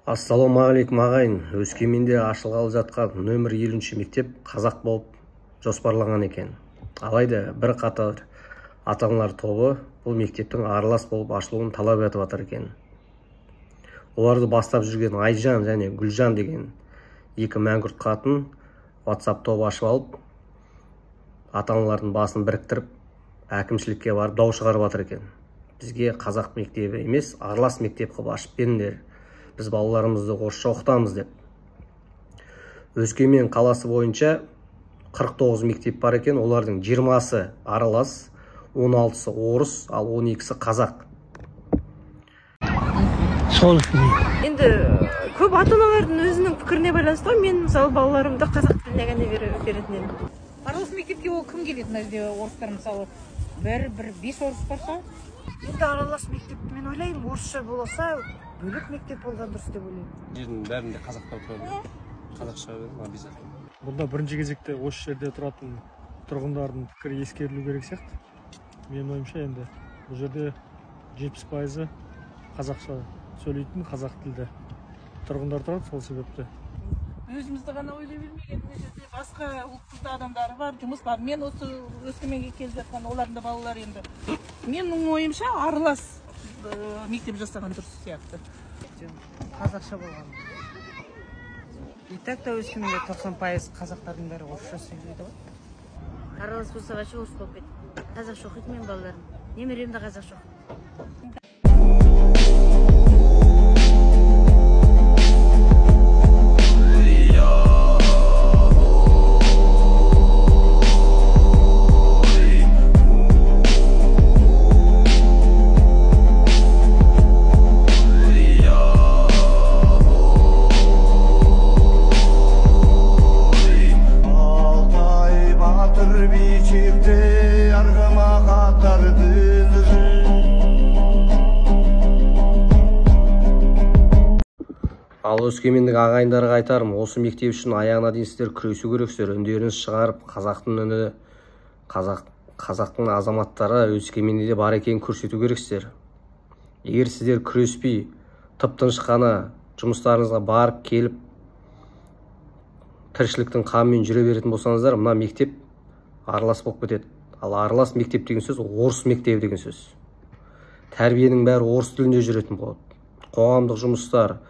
Ассалаумағалейкум ағайын. Өскеменде ашылғалы жатқан нөмір 50 мектеп қазақ болып жоспарланған екен. Алайда бір қатар ата-аналар тобы бұл мектептің аралас болып ашылуын талап етіп жатыр екен. Оларды бастап жүрген Айжан және Гүлжан деген екі мәңгүрт қатын WhatsApp тобы ашып алып, ата-аналардың басын біріктіріп, әкімшілікке барып дау шығарып жатыр екен. Бізге қазақ мектебі емес, аралас мектеп қылып ашып беріңдер. Біз балаларымызды орысша оқытамыз деп. Өскемен қаласы бойынша 49 мектеп бар екен, олардың 20-сы аралас, 16-сы орыс, ал 12-сі қазақ. Сол үшін. Енді көп ата-аналардың өзінің пікіріне байланысты ғой. Мен мысалы балаларымды қазақ тіліне ғана беретін едім. Аралас мектепке ол кім келеді? Мына жерде орыстар мысалы бір 5 орыс барса. Енді аралас мектеп мен ойлаймын, орысша болса бөлек мектеп болған дұрыс деп ойлаймын. Жердің бәрінде қазақтар тұрады. Қазақша обязательно. Бұнда бірінші кезекте осы жерде тұратын тұрғындардың пікірі ескерілу керек сияқты. Менің ойымша енді бұл жерде 70% қазақша сөйлейтін, қазақ тілді тұрғындар тұрады, сол себепті. Өзімізді ғана ойлай бермей, мына жерде басқа ұлттың да адамдары бар, жұмыс бар. Мен осы Өскеменге келіп жатқан олардың да балалары енді. Менің ойымша аралас мектеп жасаған дұрыс сияқты. Қазақша болған. И так та Өскеменде 90% қазақтардың бәрі орысша сөйлейді ғой. Аралас болса вообще орыс болып кетті. Қазақша оқиды менің балаларым. Немерем де қазақша оқиды. Ал өскемендік ағайындарға айтарым, осы мектеп үшін аяғына дейін сіздер күресу керексіздер. Үндеріңіз шығарып, қазақтың үні, қазақтың азаматтары Өскеменде де бар екенін көрсету керексіздер. Егер сіздер күреспей, тып-тыныш қана жұмыстарыңызға барып келіп, тіршіліктің қамымен жүре беретін болсаңыздар, мына мектеп аралас болып кетеді. Ал аралас мектеп деген сөз орыс мектебі деген сөз. Тәрбиенің бәрі орыс тілінде жүретін болады. Қоғамдық жұмыстар,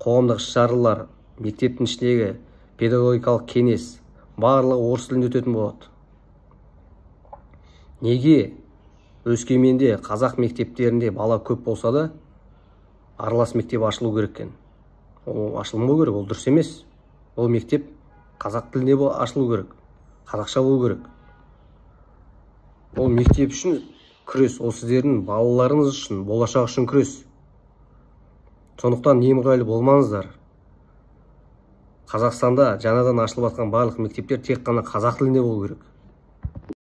қоғамдық іс-шаралар, мектептің ішіндегі педагогикалық кеңес барлығы орыс тілінде өтетін болады. Неге Өскеменде қазақ мектептерінде бала көп болса да аралас мектеп ашылу керек екен? Ол ашылмау керек, ол дұрыс емес. Ол мектеп қазақ тілінде ашылу керек, қазақша болу керек. Ол мектеп үшін күрес, ол сіздердің балаларыңыз үшін, болашақ үшін күрес. Сондықтан немқұрайлы болмаңыздар. Қазақстанда жаңадан ашылып жатқан барлық мектептер тек қана қазақ тілінде болу керек.